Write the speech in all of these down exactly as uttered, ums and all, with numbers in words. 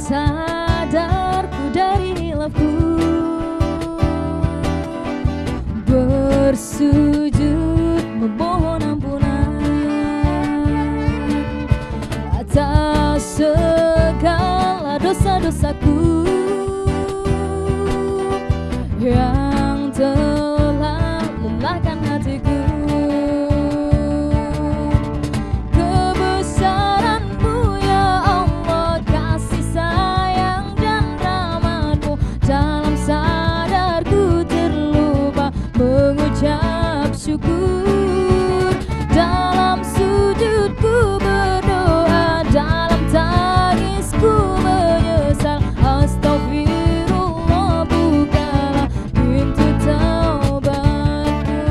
Sadarku dari hilafku, bersujud memohon ampunan atas segala dosa-dosaku yang telah lelahkan hatiku. Kebesaran-Mu, ya Allah, kasih sayang dan rahmat-Mu, dalam sadarku terlupa mengucap syukur. Dalam sujudku berdoa, dalam tangisku menyesal. Astagfirullah, bukalah pintu taubatku.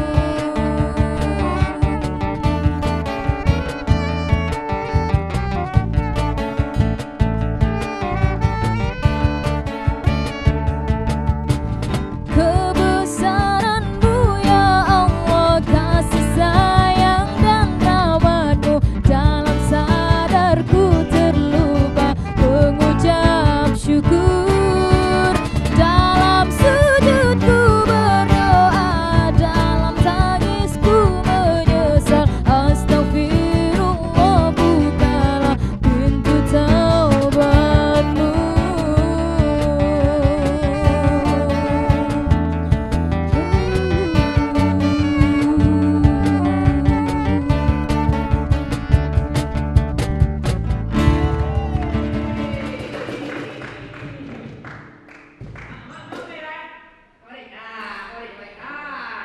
Kebesaran-Mu, ya Allah, kasih sayang dan rahmat-Mu, dalam sadarku terlupa mengucap syukur. Dalam sujudku berdoa, dalam tangisku menyesal. Astagfirullah, bukalah pintu taubatmu.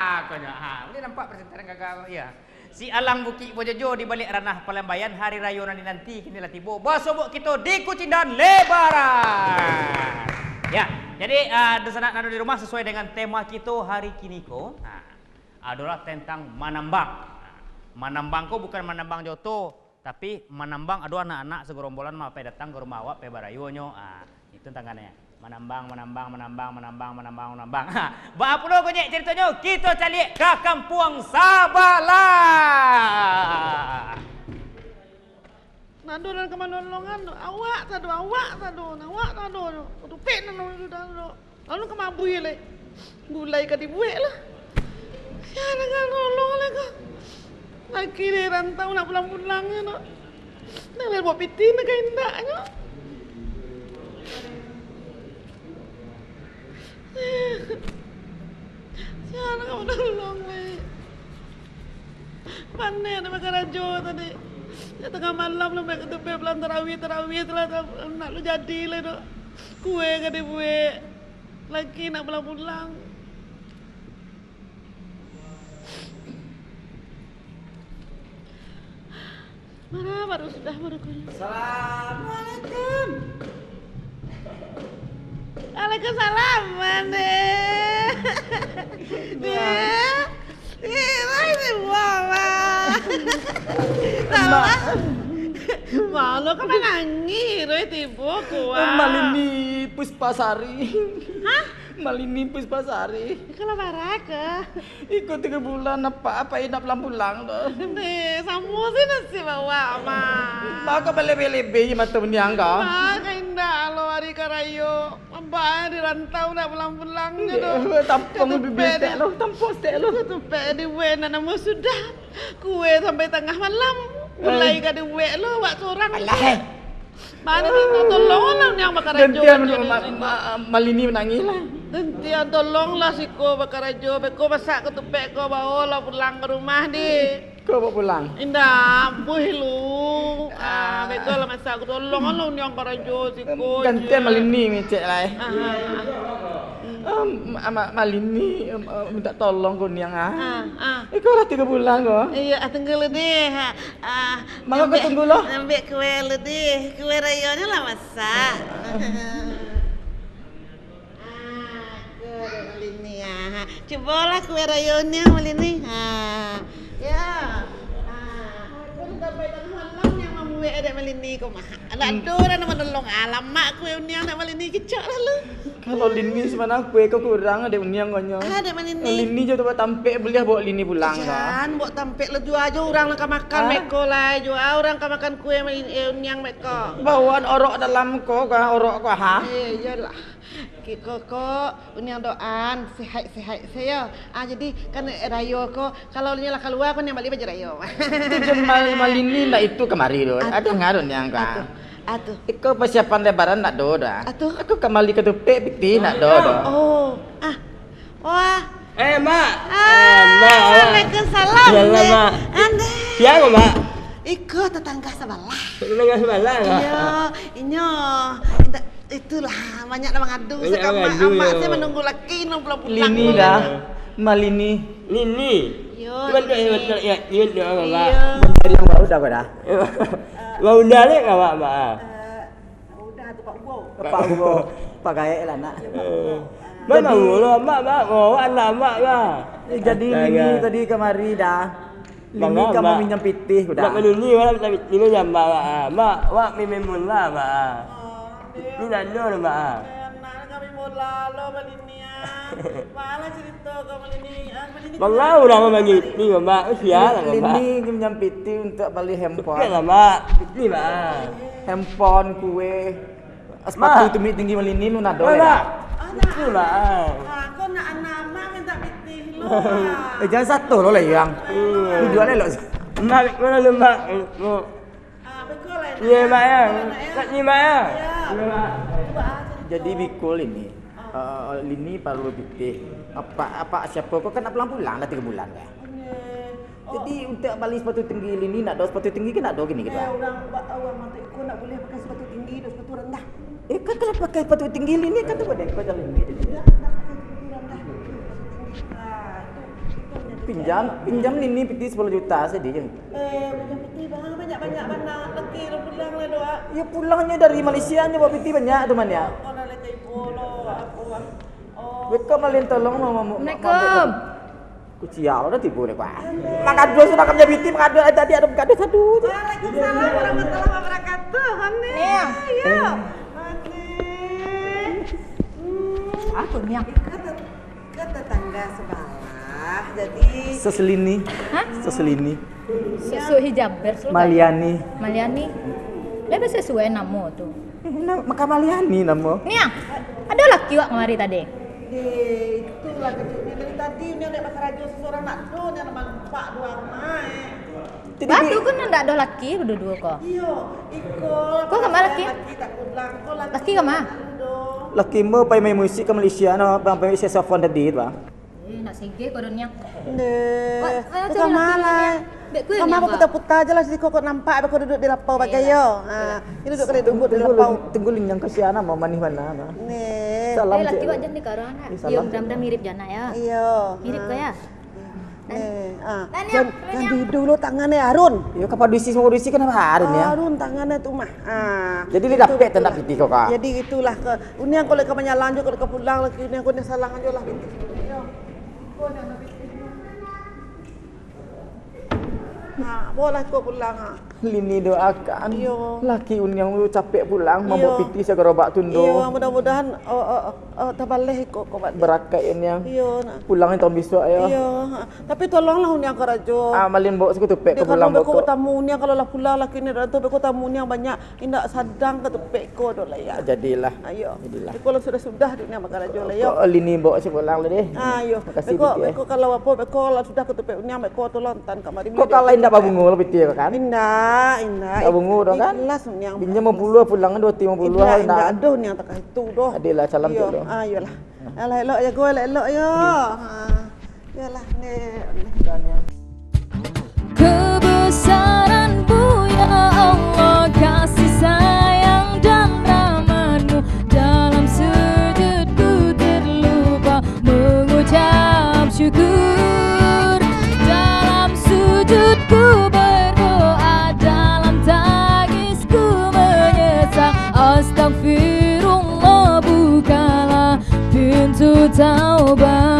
Ah, konyo. Ha, buliah nampak presenter gaga, ya. Si alang Bukik Bojojo di baliak ranah palambaian, hari rayo nan dinanti kini lah tibo. Basobok kito di Kucindan Lebaran. Ya, jadi, ah, dunsanak nan ado di rumah, sasuai dengan tema kito hari kini ko, ha, adolah tentang manambang. Manambang ko bukan manambang jo oto, tapi manambang ado anak-anak sagarombolan ma pai datang ka rumah awak, pai barayo nyo. Ah, itu tangannya. Manambang, manambang, manambang, manambang, manambang, manambang. Ha, baa pulo ko nyek caritonyo? Kito caliak ka kampuang sabalah. Nado nan ka manolongan tu, awak sado, awak sado, awak sado tu. Kutupek nan sudah tu. Lalu ka mabuih lai. Gulai ka dibuek lah. Sia nan ka nolong lai ko. Laki di rantau nak pulang-pulang nyo tu. Nak buek piti nak ka indaknyo. Sia nan ka manolong lai. Panek nak bakarajo tadi. Sejak tangah malam lah, sampai ka tupek pulang tarawih, tarawih tu lah, tak, nak lu jadi lah tu. Kue ka dibuek. Laki nak pulang-pulang. Mana baru sudah baru kuliah. Assalamualaikum. Waalaikumsalam, Mande. Dia, dia, ini mama. Salah. Malu ka manangih, Roy, tibo kuah. Malini Puspasari. Hah? Malini Puspasari. Iko lah bara ka? Iko tigo bulan, apak-apak indak pulang-pulang doh. Ndeh, samo se nasib awak, mah. Mah ka balebeh-lebeh mato buniang ka? Mah ka indak lo ari ka rayo. Apak di rantau ndak pulang-pulang nyo doh. Ndeh, tampuang lebih besek lo, tampuang stek lo. Tupek di wen, nak namo sudah. Kue sampai tangah malam. Gulai ka dibuek lo, awak surang. Alah. Mano minta tolong lah, niang bakarajo. Gantian ma-, ma-, Malini manangih lah. Gantian tolonglah siko bakarajo, beko masak katupek ko, baolah pulang ka rumah di. Ko bawa pulang? Indak, buih lu. Ah, beko lah masak, tolong lah niang karajo siko. Gantian je. Malini micek lah, eh. Ah, ah, ah. Hmm. Em, ma-, ma-, Malini, em, em, minta tolong ko niang, ah. Ah, ah. Iko lah tigo bulan ko. Iyo, ah, tunggu lu deh. Ah, mangko ambiak, tunggu lo. Ambiak kue lu deh. Kue rayonyo lah masak. Ah, ko dek Malini, ah. Cubolah kue rayonyo, Malini. Ha. Ya. Ha. Ko sampai tangah malam niang mambuek dek Malini ko mah. Alah, hmm. Aduh, dah nak manolong. Alamak, kue niang dek Malini kicak lalu. Kalau Lini sabananyo kue ko kurang, dek Uniang ko nyo. Ah, dek Malini. Lini jo tu batampek, buliah bawa Lini pulang ka? Jan, bawa tampek lah, juo ajo urang nan ka makan. Ah? Beko lai, juo urang ka makan kue Malini, eh, Uniang beko. Bawaan orok dalam ko ka, orok ko, ha? Eh, iyolah. Kiko ko, Uniang doan, sehat-sehat sajo. Ah, jadi, kan, eh, rayo ko, kalau Uniang lah kalua, ko Uniang bali baju rayo. Itu jan Mal-, Malini ndak itu kamari tu. Ado. Ado ngarun Niang ka? Ado. Atuh. Iko pasiapan lebaran ndak do dah. Atuh. Aku ka mali katupek pitih ndak do dah. Oh, ah. Wah. Eh, Mak. Ah, Eh, Mak, Mak. Waalaikumsalam. Salam, Mak. Andeh. Sia ko, Mak? Iko tetangga sabalah. Tetangga sabalah, Mak? Iyo, inyo. Indak, itulah, banyak nan mangadu. Banyak sakamak mangadu, amak yo. Saya menunggu laki, enam bulan pulang. Lini dah. Malini. Lini. Yo, Lini. Iyo. Mencari yang baru dah, Mak, Mak, ah. Eh, udah tu, Pak Ugo. Pak Ugo. Pak Gaek lah, nak. Eh. Mak, jadi Mak, Mak, Mak, Mak, Mak, Mak, Mak. Eh, jadi Astaga. Lini tadi kamari dah. Lini Mak, ka Mak. Maminjam pitih, udah. Nak manuni, Mak, minta pitih, Mak, Mak, ah. Mak, Mak, Maimunah, Mak, ah. Pitih nano, Mak, ah. Anak kami bola lo, Malini, ah. Malah cerita kau, Malini, ah, Malini. Bang, lah, urang manggiti, Mak. Usia lah, Mak. Lini minjam pitih untuk bali handphone. Cukup lah, Mak. Pitih, Mak. Handphone, kue, sepatu Mak. Tumit tinggi Malini, lu nado Mak, ya? Mak. Pitih, Mak. Ah, kau nak anak amak minta pitih lo, Mak. Eh, jangan satu lo lah, Yang. Hmm. Tujuan elok. Mak, mana lu, Mak? Mau Ah, betul lah, Iya, Mak, ya. Nak nyimak, ya? Iya. Iya, Mak. Cuba, ah, cerita. Jadi bikul ini, Ah. eh, Lini paralu pitih. Apak, apak siapo ko kan nak pulang-pulang dah tigo bulan, kan? Iya. Oh. Jadi, untuak bali sepatu tinggi Lini, nak do sepatu tinggi kan nak do gini gitu, Eh, ah? Urang, ba-, urang matuik ko nak buliah pakai sepatu tinggi, do sepatu randah. Eh, kan kalau pakai sepatu tinggi Lini kan tu badan ko jalan ni. Tidak, nak pakai sepatu randah. Sepatu tinggi. Ah, itu, itu yang Pinjam, pinjam Lini pitih sepuluh juta sajo, Jeng. Eh, banyak pitih, bang. Banyak-banyak bana. Laki lah pulang lah doa. Ya, pulangnyo dari Malaysia, nyo bawa pitih banyak tu, Man, ya. Kau dah leceh ibu lo, aku, ah. Oh. Beko malin tolong, Mama. Assalamualaikum. Kuciau dah tibo deh, Pak. Mangadu sudah kami pitih, mangadu, eh, tadi ado mangadu satu je. Waalaikumsalam warahmatullahi wabarakatuh. Hone. Nia. Ayo. Eh. Hone. Hmm. Apa, Nia? Kata Ke tetangga sebelah, jadi Seselini. Hah? Seselini. Susu hijab, berselukan. Maliani. Maliani. Lah, bisa suai namo tu. Eh, na-, maka Maliani namo. Nia, ado laki wak kamari tadi? Deh, itulah kejutnya. Dari tadi Nia dek bakarajo sesorang nak do, Nia nak malumpak dua rumah, eh. Jadi, Batu bi- kan ndak ado laki baduo-duo ko. Iyo, iko Ko kama laki? Laki tak pulang, ko laki Laki kama? Dulu do. Laki mo pai main musik ka Malaysia, no, bang, pai saksofon tadi tu, bang. Eh, nak sige ko dunia. Deh. Wah, ayo tu cari kama laki lah. Dunia. Dek ku Kama ni, apa Abah? Puta-puta je lah, siko kok nampak, kok duduk di lapau bagai yo. Iyalah. Ha, ini duduk kali duduk di lapau. Tunggu, tunggu, tunggu, Lin, yang kasihan, ama manih mana, ma? Nih. Salam, eh, laki cik. Wak jan dikarang, nak. Eh, salam, cik. Iyo, mudah-mudahan mirip jana, ya. Iyo. Mirip ko, ya? Nih, ah. Jan, jan dulu tangan ni, Arun. Yo, ka padusi, sama padusi kan Arun, ya? Arun tangan ni tu mah. Ah. Jadi, dia dapek tandak pitih kau, Kak? Jadi, itulah ke, Uniang kalau ka manyalang jo, kalau ka pulang lagi, Uniang kau ni salang ajo lah pitih. Nah, bawalah kau pulang, ah. Lini doakan. Iyo. Laki Uniang tu capek pulang, iyo, mambawa pitih sagarobak tundo. Iyo, mudah-mudahan, oh, oh, oh, oh, tabaleh iko ko, Pak. Barakat Uniang. Iyo, nak. Pulang tahun besok, yo. Iyo, ha. Tapi tolonglah Uniang karajo. Ah, malin bawa sakutupek ka pulang beko. Tamu Uniang kalau lah pulang laki ni, dan tu beko tamu Uniang banyak. Indak sadang ka tupek ko doh lah, ya. Jadilah. Ayo. Jadilah. Iko lah sudah-sudah dek Uniang bakarajo lah, yo. Kok Lini bawa sapulang lah deh. Ah, iyo. Makasih, beko, pitih, eh. Beko kalau apo, beko lah sudah ka tupek Uniang, beko tolong tan kamari. Kok kalau indak babungo lah pitih kan? Indak, indak. Indak babungo doh kan? Ikhlas Uniang. Pinjam limo puluah, pulang duo ratus limo puluah, indak. Indak, indak ado Uniang takah itu doh. Jadilah, salam tu doh. Ah, iyolah. Alah, elok jago, elok-elok yo. Ha. Iyolah, ni. Kebesaran-Mu, ya Allah, kasih sayang dan rahmat-Mu, dalam sujudku terlupa mengucap syukur, dalam sujudku berdoa, dalam tangisku menyesal, astagfirullah, bukalah pintu taubat.